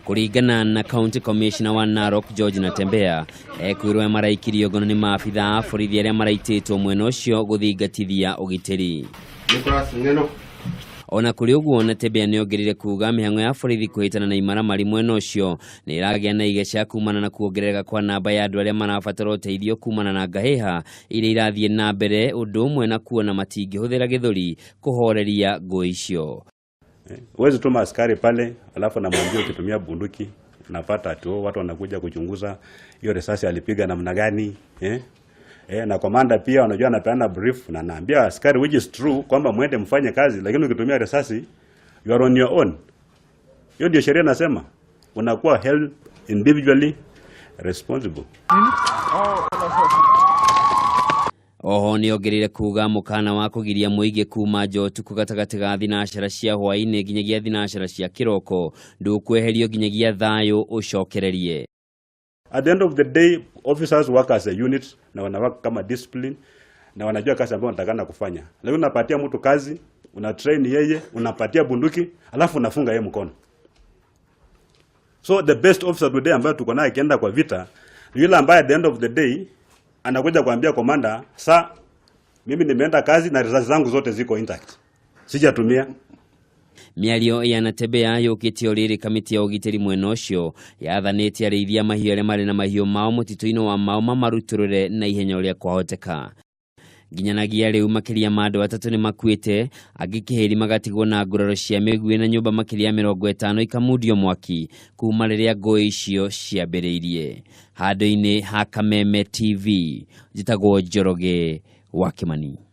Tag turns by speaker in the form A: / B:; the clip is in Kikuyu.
A: Kũringana na County Commissioner wa Narok George Natembeya, ekwĩrwo maraikirio ngono nĩ maabitha a borithi arĩa maraitĩtwo mwena ũcio gũthingatithia ũgitĩri.
B: Nicholas Ng'eno.
A: Ona kũrĩ ũguo, Natembeya nĩongereire kuga mĩhang'o ya borithi kũhĩtana na imaramari mwena ũcio nĩ ĩragĩa na igeca kumana na kuongerereka kwa namba ya andũ arĩa marabatara ũteithio kumana na ngahĩha iria irathiĩ na mbere, ũndũ ũmwe na kuona matingĩhũthĩra gĩthũri kũhoreria ngũĩ icio.
C: Huwezi tuma askari pale alafu namwambia ukitumia bunduki unapata ati oh, watu wanakuja kuchunguza hiyo risasi alipiga namna gani, eh? Na komanda pia unajua anapeana brief na anaambia askari, which is true, kwamba mwende mfanye kazi, lakini ukitumia risasi you are on your own. Hiyo ndio sheria nasema, unakuwa held individually responsible.
A: Oho nĩongereire kuga mũkana wa kũgiria mũingĩ kuma nja ũtukũ gatagatĩ ga thinacara cia hwaĩ-inĩ nginyagia thinacara cia kĩroko ndũkweherio nginyagia thayũ ũcokererie.
C: At the end of the day, officers work as a unit na wanawork kama discipline na wanajua kazi ambayo wanatakana kufanya. Lakini unapatia mtu kazi, una train yeye, unapatia bunduki, alafu unafunga yeye mkono. So the best officer today ambayo tuko naye akienda kwa vita ni yule ambaye at the end of the day anakuja kuambia commander, "Sa mimi nimeenda kazi na risasi zangu zote ziko intact. Sijatumia."
A: Mĩario ya Natembeya yũkĩte o rĩrĩ kamĩtĩ ya ũgitĩri mwena ũcio yathanĩte arĩithia mahiũ arĩa marĩ na mahiũ mao mũtitũ-inĩ wa Mau mamarutũrũre na ihenya ũrĩa kwahoteka. Nginyanagia rĩu makĩria ma andũ atatũ nĩ makuĩte, angĩ kĩhĩri magatigwo na nguraro cia mĩguĩ na nyũmba makĩria ya 50 ikamundio mwaki kuma rĩrĩa ngũĩ icio ciambĩrĩirie. Handũ-inĩ ha Kameme TV, njĩtagwo Njoroge wa Kĩmani.